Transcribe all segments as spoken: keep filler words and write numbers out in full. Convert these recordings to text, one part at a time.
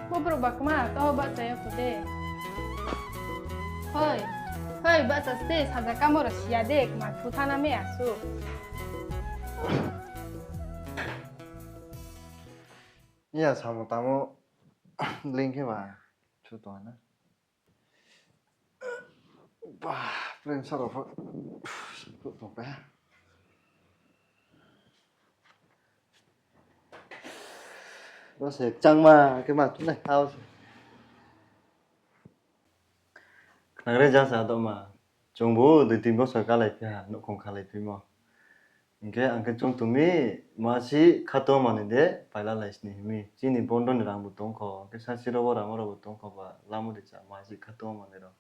Bobrok ba kwma, to ba chaya kude. Hoi, hoi, ba sa ste, saja kamoro siya de, kwma thu thana me asu. Iya, samo tamo link khe ba, chu to na. Bah, prem sa rok pho. Bo se changma khe ma tunai hao se. Khnagrwi jasa doma. Chwngbo dui tin bosor kalai phiha, nukhung khalai phimo. Hinkhe ang khe chwng tumi masi khato manwi de paila lai sini himi. Chini bondo ni rang bo tongkho, hinkhe sasi rogo rang rok bo tongkho ba, lamo de cha masi khato manwi rok.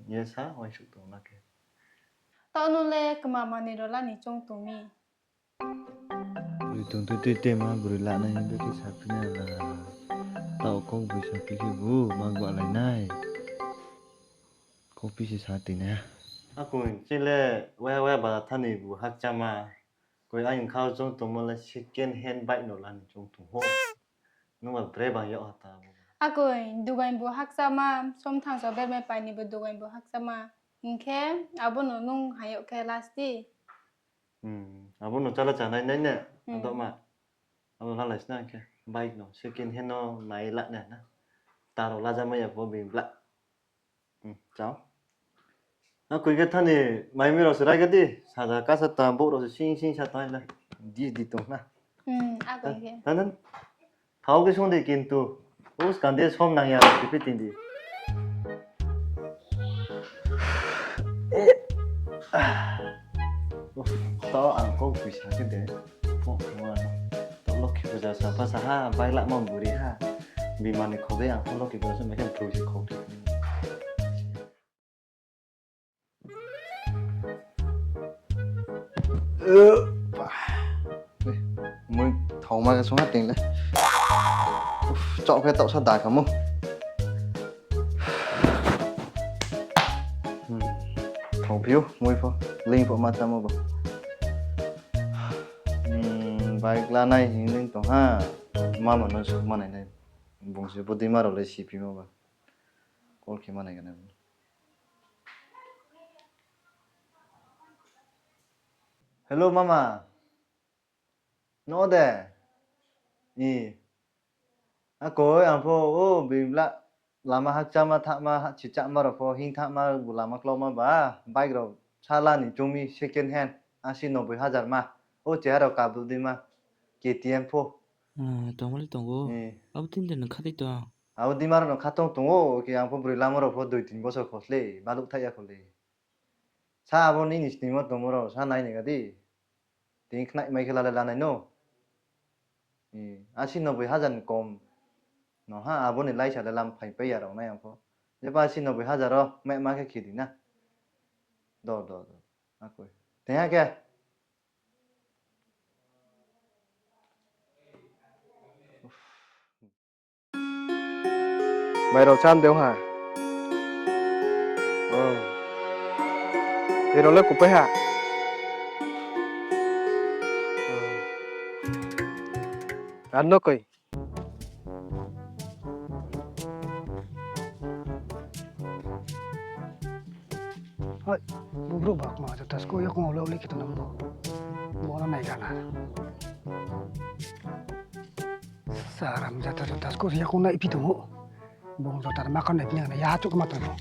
Ye sa uaisuk tong na khe. Tao nung le kwma manwi rw lani chwng tumi. Bwrwi tongtwi twi tema bwrwi lanai hwnwi khe saphina la. Tao kok bui saphi khe bo mak ba lainai. Kok pisi sa twi na. Akung chile waya waya ba thani bo hakchama. Koi ayung khao chwng tongma le second hand bike no lani chwng tong ho. Nungba bre bang yok hata abo. Akoi, dugain bo hakchama, som thangsa bermai paini bo dugain bo hakchama. Hinkhe abono nung hayok khe lasti. Hmm, abono chala chanai nai ne, hmm, adokma. Abo lalai sna hinkhe bike no, second hand no nai la ne na. Taro laja maya bo bing bla. Hmm, chao. Na koi khe thani mai mi rok se rai gadi, saja kasa ta bo rok se sing sing sa ta la. Di di tong na. Hmm, a koi khe. Tan tan. Thao khe song di kintu. Us kan de som nang ya, kipi tin di. To ang kok bui sa khe de. Kok ma. To lokhi puja sa pa sa ha, bai la ma buri ha. Bimani khogwi ang khe lokhi puja sa mai khe bui si khog. Mui thongma khe songha tingle. Uf, chok khe toksa da kamo. Hmm, thong phiu mui pho, ling pho ma tamo bo. Hmm, bike lanai hinwi tongha. Mama no sok manai nai. Bungsi bo dima rok le sipi ma ba. Call khe manai gana. Hello, mama. No de? I. A koi, ang pho, o, bibla, lama hakchama thakma, ha-, chichakma rok pho, hing thakma, bu lama klokma ba, bike rok, salani chumi, second hand, asi noboi hajar ma, o, cheha rok kabul di ma, K T M pho. Ah, tongmali tongo. Eh. Abo tin din khatoi to. Abo dima rok no khatong tongo, ke ang pho bwrwi lama rok pho dui tin bosor khosle, baluk thai ya khole. Sa abo nini snimo tongmoro sa nai nega di. Tini khnai mai khe lale lanai no. Asi noboi hajar ni kom no ha, aboni laisa le lam phai pai ya rok nai ang pho. Jeba asi noboi hajar o me ma khe khidi na. Do, do, do. Akoi. Tengha khe. Mai rok cham de ha. Oh. Ero le kupai ha. Ar no koi. Hai, bubru bak ma jata sko yakung ole ole kita nambo. Bona nai gana. Saram jata jata sko yakung nai pi tongo. Bong jota ma kan nai pini ya chuk ma tongo.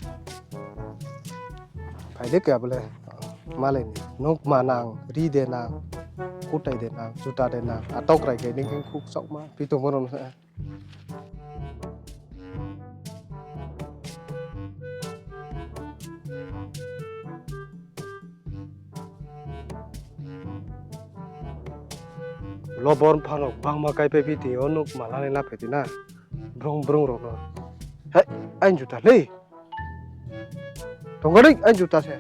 Phaide kya bole. Malai ni. Nuk ma nang, ri de nang, kutai de nang, juta de nang, atok rai ke ning ning khuk sok ma. Pi tongo ron. Lobor phano bangma kai phai phi twi o nuk malani la phai twi na. Brong brong rok no. Hai, ain juta le. Tonggarik ain juta se.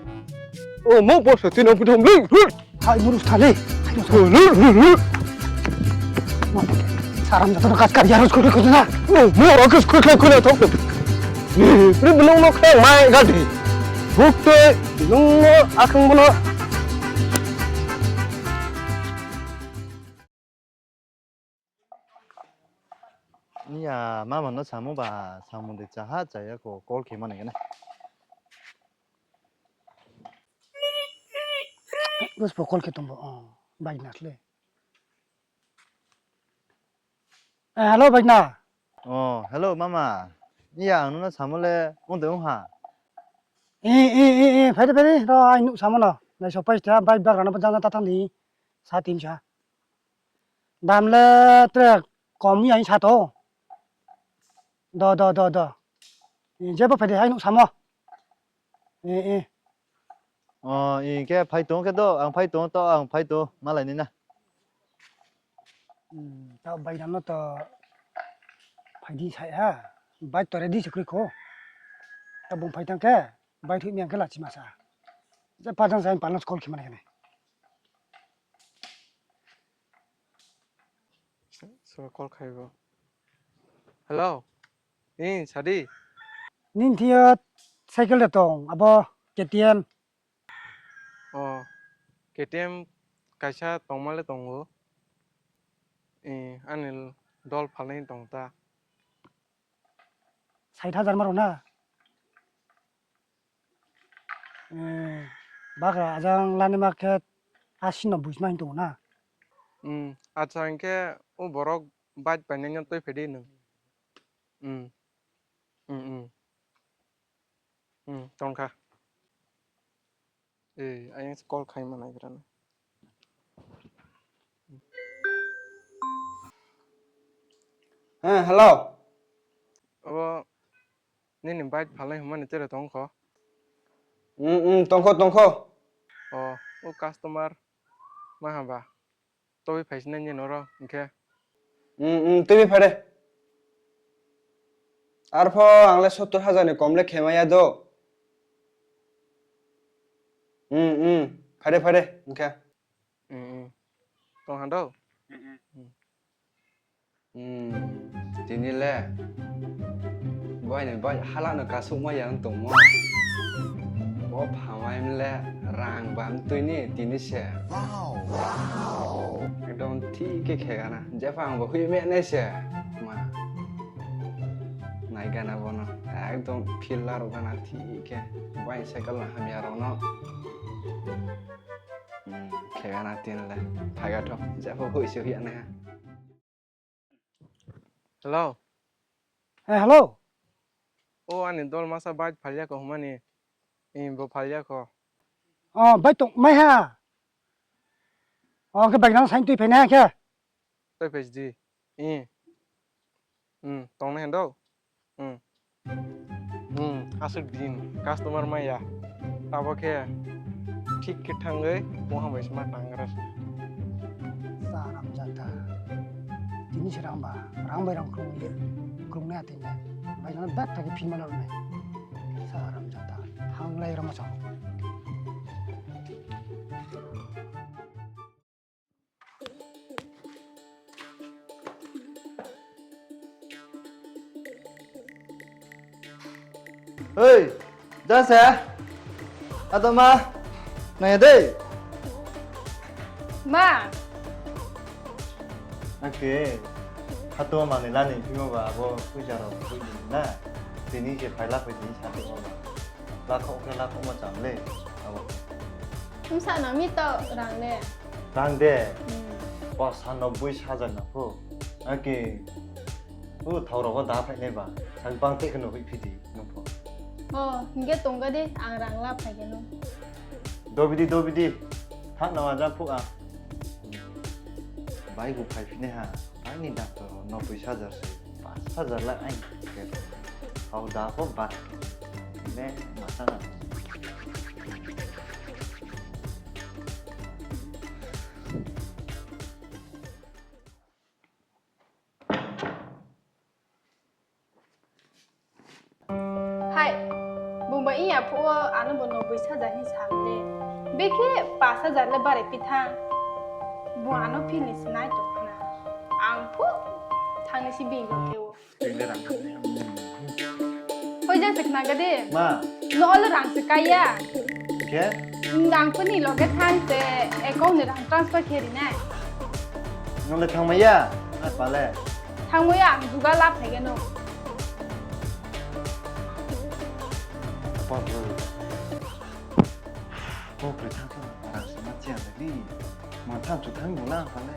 O mo bo se tino bidom le. Hai murus thale. Saram jatoro kaj kar yaros khulai khulai na. O mo ro kas khulai khulai thok. Ni, ni belong nok thang mai gadi. Buktwi nungo akhwng bono. Ya, mama no samo ba, samo de chaha chaya ko call khe mani gana. Bus po call khe tumbo, oh, bike na khle. Eh, hello, bike na. Oh, hello, mama. Iya, ang nono samo le, ung de ung ha. Eh, eh, eh, eh, phaidi, phaidi, ro, ai nuk samo no. Nai so paista, bike bag rana pa jana ta thani. Sa tim sa. Dam le tre kom ya sa to. Do, do, do, do. Eh, jebo phaidi, ai nuk samo. Eh, eh. Oh, i khe phai tong khe do, ang phai tong to, ang phai to, malai ni na. Hmm, ta bai nang no to phai di sai ha, bai to ready se kri ko. Ta bung phai tang khe, bai thui mi ang khe lachi masa. Je pa jang sai panas call khimani kene. So call khaibo. Hello. Ni sadi. Nin thiyo cycle de tong abo K T M. Oh, K T M kaisa tongmale tongo. Eh, ani dol phalni tongta. Sait hajar maro na? Eh, bagra ajang lani ma khe asi no buisma hin tongo na? Hmm, acha hinkhe o borok bike painani twi phedi nung. Hmm. Hmm, hmm. Hmm, tongkha. Eh, ayang se call khai manai grana. Heh, hello. Abo nini bike phalnai hwnmani tere tongkho? Hmm, hmm, tongkho, tongkho. Oh, o customer maha ba? Tobwi phaisinai ni noro hinkhe. Hmm, hmm, tobwi phai de. Arpho ang le sottor hajar ni kom le khemaya do. Hmm, hmm, phai de, phai de, hinkhe. Hmm, hmm. Tong hando? Hmm, hmm. Hmm, tini le. Boy ni boy hala no kasuk ma yang tongmo. Bo phamai mle rang bam twi ni tini se. Ekdom thik khe khegana. Jepha ang bo hui me nai se. Ma. Nai gana bono. Ekdom feel la rw gana thik khe. Boy cycle no hamya rw no. Hmm, khegana tin le. Phaga tho. Jepha hui se hui anai ha. Hello. Eh, hello. O ani dol masa bike phalya ko hwnmani. Ih, bo phalya ko. Oh, bike tong mai ha. Oh, ke bike nang sain twi phaina khe. Twi phai di. Ih. Hmm, tong na hendo. Hmm. Hmm, aswk din customer maya. Abo khe thik khe thangwi moha bai sma tangra se. Sa ram jata. Tini se rang ba, rang bai rang krung ye. Krung na tin de. Bai na bak thagi phima lo ne. Sa ram jata. Hang lai ram sa. Hei, jasa. Ato ma, naya dei. Ma. Ake, hato mani lani phimo ba abo puisa rok pui na. Tini ke phaila phai tini sati ma ba. Lakhok khe lakhok ma cham le abo. Wngsa no mi to rang le. Rang de. Hmm. Pasa nobboi hajar na pho. Aki. U thau rogo da phai nai ba. Ang bang te kheno hui phidi nung pho. Oh, hingke tongga de ang rang la phai khe no. Dobidi dobidi. Thak na ma jang phuk ang. Bai gu phai phine ha. Bai ni doctor nobboi hajar se. Pas hajar la ai. Hau da ko bat. Ne masa na. Hai, bungba iya phuo ano bo nobboi hajar hin samde. Beke pas hajar le bare pithang. Bo ano philni sinai tongkhna. Ang phu thangni si bing keo. Hoi Jang se khna gade. Ma. No olo rang se kaya. Ke? Rang puni loge thang se account ni rang transfer khe rinai. Nole thang maya. Ai pale. Thang maya ang juga lap thai gano. Apa bro? Kok kre thang thang rang se ma chiang le ni. Ma thang chu thang mula pale.